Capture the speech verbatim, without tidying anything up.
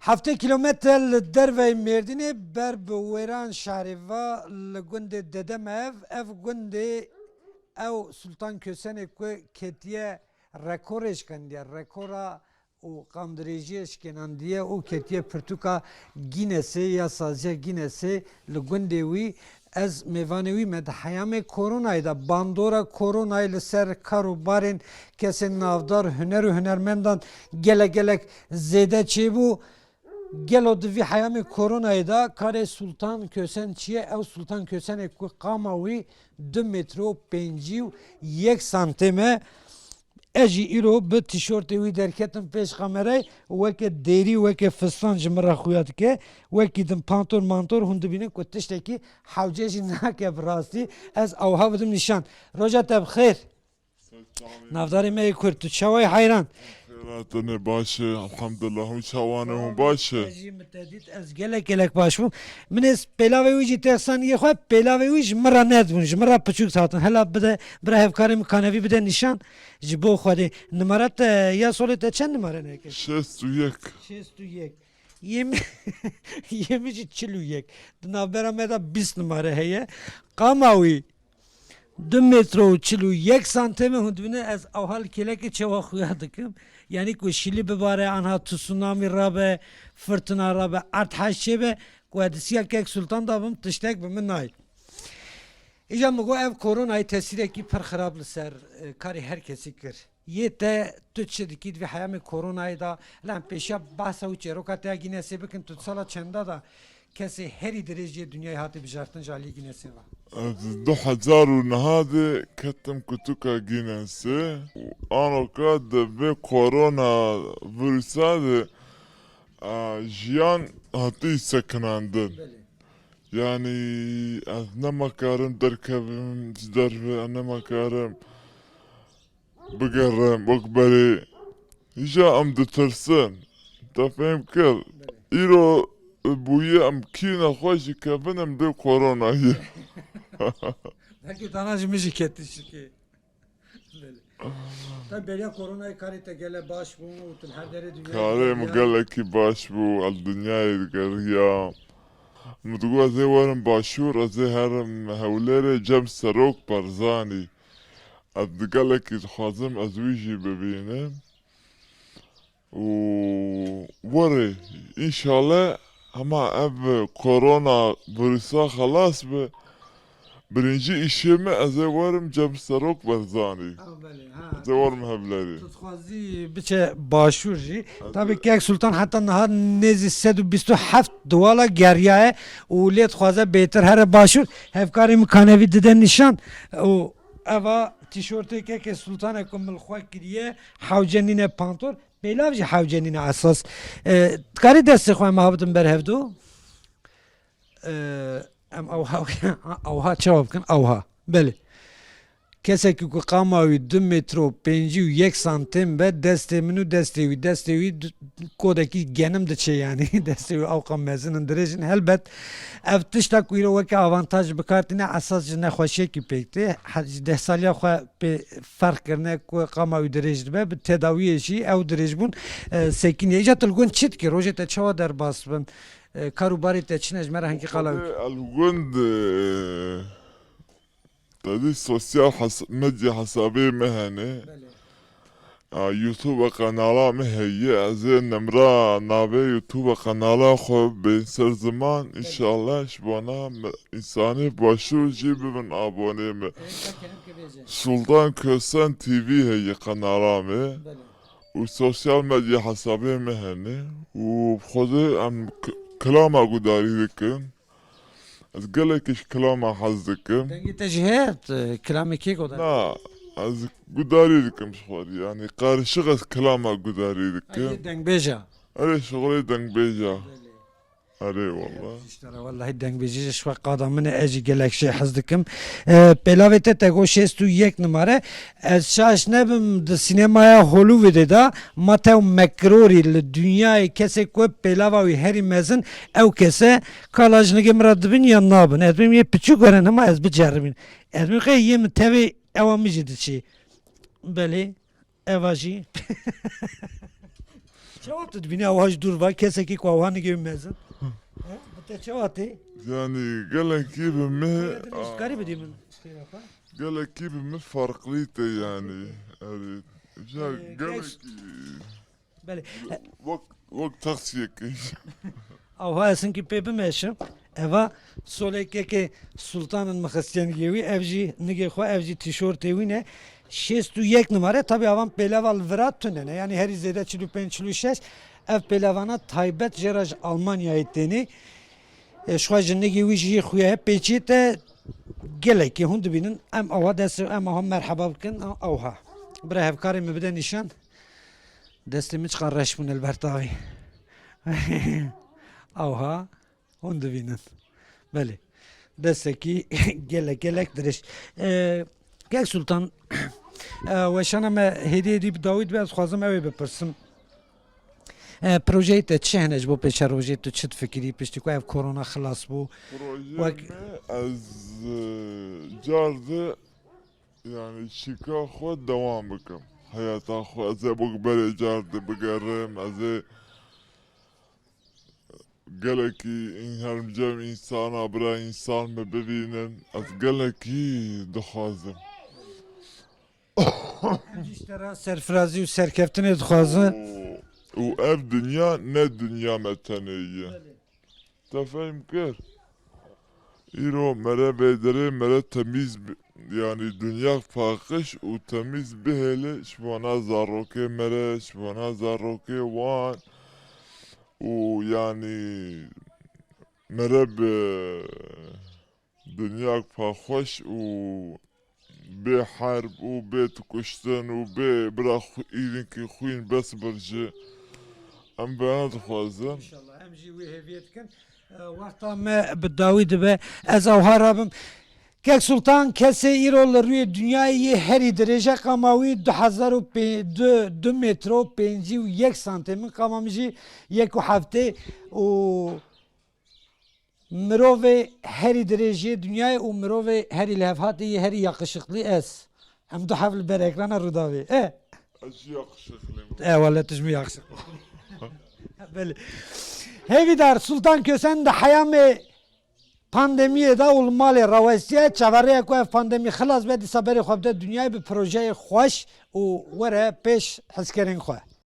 Heftê kîlometre li derveyî Mêrdînê ber bi wêran şerê ve li gundê Dedemev, ev gundê ew Sultan Kösenê ku ketiye rekorê şikendiye, rekora û qamdirêjiyê şikênandiye û ketiye pirtûka Guinnessê ya saziya Guinnessê li gundê wî. Ez mêvanê wî me di heyamê koronayê de bandora koronayê li ser kar û barên kesên navdar, huner û hunermendan gelek gelek zêde çêbû. Gelo di vî heyamê koronayê de karê Sultan Kösen çi ye? Ew Sultan Kösenê ku qama wî du metre û pêncî û yek santêm e. Ez jî îro bi tîşortê wî derketim pêş kamerayê, weke dêrî, weke fistan ji min re xuya dike, wekî din pantor mantor, hûn dibînin ku tiştekî hewce jî nake bi rastî. Ez ewha bidim nîşan. Roja te bi xêr. Navdarê me yê Kurd, tu çawa yî heyran? Xêra te ne baş e, elhamdulillah, hûn çawa ne, hûn baş e? Ez jî mitedît, ez gelek gelek baş bûm. Min êz pêlavê wî jî têxsan yê xwe, pêlavê wî ji min re nedibûn, ji min re piçûk hatin. Hela bide, bira hevkarê min kanevî bide nîşan, ji bo Xwedê. Nimara te ya solê te çend nimare neke? Şêst û yek. Şêst û yek. Yê min, yê min jî çil û yek. Di navbera me de bîst nimare heye. Qama wî du metre û çil û yek santeme, hûn dibînin ez ewha li kêlekê çawa xuya dikim. Yanî ku şîlî bibare, anha tsunami rabe, firtina rabe, erdhej çêbe, ku ez di siya kek Sultan de bim, tiştek bi min nayê. Îja min got ev koronayê tesîrekî pir xirab li ser, e, karê her kesî kir. Yê te tu çi dikî di vî heyamê koronayê de? Lan pêşiya behsa û çêroka te ya Guinnessê bikin, tu di sala çenda de kesê herî dirêj yê dinyayê hatî bijartin ji aliyê Guinnessê ve? Ez du hezar û neh de ketim kutuka Guinnessê û anoka di vê korona vîrusa de, a, jiyan hatî sekinandin. Belê. Yanî ez nema karim derkevim ji derve, ez nema karim bigerim wek berê. Hîja em ditirsin. Te fêm kir. Îro bûye em kî nexweş jî kevin em dê koronayê. Belkî dana ji min jî ketî şikê. Belê. Te beriya koronayê karê te gele baş bû û tu li her derê dinyayê Karê min gelekî baş bû, ez dinyayê digeriya. Min digot ez ê werim başûr, ez ê herim Hewlêrê cem Serok Barzanî. Ez di gelekî dixwazim ez wî jî bibînim. Û werê, înşallah hema ev korona vîrusa xelas bi, birinci îşê min ez ê werim cem Serok Barzanî. Ha, belê, ha. Ez ê werim Hevlerî. Tu dixwazî biçe başûr jî. Tabî kek Sultan heta niha nêzî sed û bîst û heft duwala geriyaye û lê dixwaze bêtir here başûr. Hevkarê min kanevî dide nîşan û eva tîşortê kekê Sultan e ku min li xwe kiriye, hewce nîne pantor. Pêlav jî hewce nîne esas. E, dikarî destê xwe em ha bidin ber hevdu? E, em ewha, ewha çawa bikin? Ewha. Belê. Kesekî ku qama wî du metro pêncî û yek santêm be, destê min û destê wî, destê wî du-, kodekî genim diçe yanî. Destê wî ewqa mezin in, dirêj in. Helbet ev tişta ku îro weke avantaj bi kar tîne, esas ji nexweşiyekî pêk tê. He-, ji deh saliya xwe pê ferq kirine ku qama wî dirêj dibe, bi tedawiyê jî ew dirêjbûn, e, sekiniye. Îca tu li gund çi dikî? Rojê te çawa derbas bin? E, kar û barê te çi ne? Ji me re hinkî qala wî. Xwedê ez li gund, e, te dî sosyal hes-, medya hesabê me hene. Belê. A, YouTube kanala me heye. Ez ê nimra navê YouTube kanala xwe bên ser ziman. Belê. Înşallah ji bona me, însanê başûr jî bibin abonê me. Ê, keke, em ke bêje. Sultan Kösen T V heye kanala me. Belê. Û sosyal medya hesabê me hene. Û bi Xwedê em k-, kilama gudarî dikin. Ez gelekî ji kilama hez dikim. Dengê te jî heye, tu kilamê kê godarî? Na, ez gudarî dikim ji xwe re. Yanî qarişik ez kilama gudarî dikim. Ay, dengbêja. Erê, şixulê dengbêja. Belê. Erê, walla. Ji te re wellahî dengbêjî ji xwe qada min e, ez jî gelek jê hez dikim. E, pêlavê te te got şêst û yek nimare. Ez şaş nebim, di sînemaya Hollywoodê de Matthew McCrory li dinyayê kesê ku pêlava wî herî mezin ew kes e. Kala jinekê min re dibin ya nabin? Ez bêm yê piçûk werin hema ez biceribîn. Ez bêm qey yê min tevê ewa min jî diçî. Belê, eva jî. Çawa tu dibînî ew ha ji dûr ve kesekî ku ew ha nigê wî mezin? He? Bi te çawa tê? Yani gelekî bi min Karî bidî min. Xêra xwe. Gelekî bi min farklî te yani. Evet. Ya Ee, gelekî Belê. wek wek taksiyekî. Awha ez hinkî pê bimeşim. Eva solekeke Sultan in mi xistiye nigê wî. Ev jî nigê xwe, ev jî tîşortê wî ne. Şêst û yek numare. Tabî avan pêleva li vira tune ne. Yani herî zêde çil û pênc çil û şeş. Ev pêlevana taybet jê re ji Almanyayê tênê. E, ji xwe ji nigê wî jî xuya hep pêçî te gelekî hûn dibînin. Em awa dest em awa merheba bikin. Awha. Bira hevkarê min bide nîşan. Destê min çiqas reş bûne li ber tavî. Awha. Hûn dibînin. Belê. Destekî gelek gelek dirêj. Ee, Kek Sultan, e, weşana me hêdî hêdî bi dawî dibe, ez dixwazim ew ê bipirsim. E, projeyê te çi hene ji bo pêşerojê, tu çi difikirî piştî ku ev korona xilas bû? Projeyê Wek- me ez e, car de yani şika xwe dewam bikim. Heyata xwe ez ê bok berê car de bigerim, ez ê gelekî în hermcem însana bira însan me bibînin. Ez gelekî dixwazim. Em jî ji te re serfirazî û serkeftinê dixwazin. Û ev dinya ne dinya me tenê ye. Te fehm kir? Îro mere bêdirê mere temîz bi- yani dinya paqij û temîz bihêle ji bona zarokê mere, ji bona zarokê wan û yani mere bi dinya paqij û bê herb û bê kuştin û bê bira xu- îrinkî xwîn bes birji. Em vena dixwazin. İnşallah. Em jî wî hêviyê dikin. E, wexta me bi dawî dibe. Ez awha rabim. Kek Sultan kesê îro li rûyê dinyayê yê herî dirêj e, qama wî du hezar û pê- du, du metro pêncî û yek santê, min qama min jî yek û heftê û mirovê herî dirêjiyê dinyayê û mirovê herî lihevhatê yê herî yakışıklı ez. Em du hev li ber ekrana Rûdawê. E, Ez jî yakışıklıyım. e, wele tu ji min yakışıklı. Belê. Hêvîdar Sultan Kösen di heyamê pandemiyê de û li malê rawestiye, çaverêya ku ev pandemî xilas be, dîsa berê xwe bide dinyayê bi projeyê xweş û were pêş hizkerên xwe.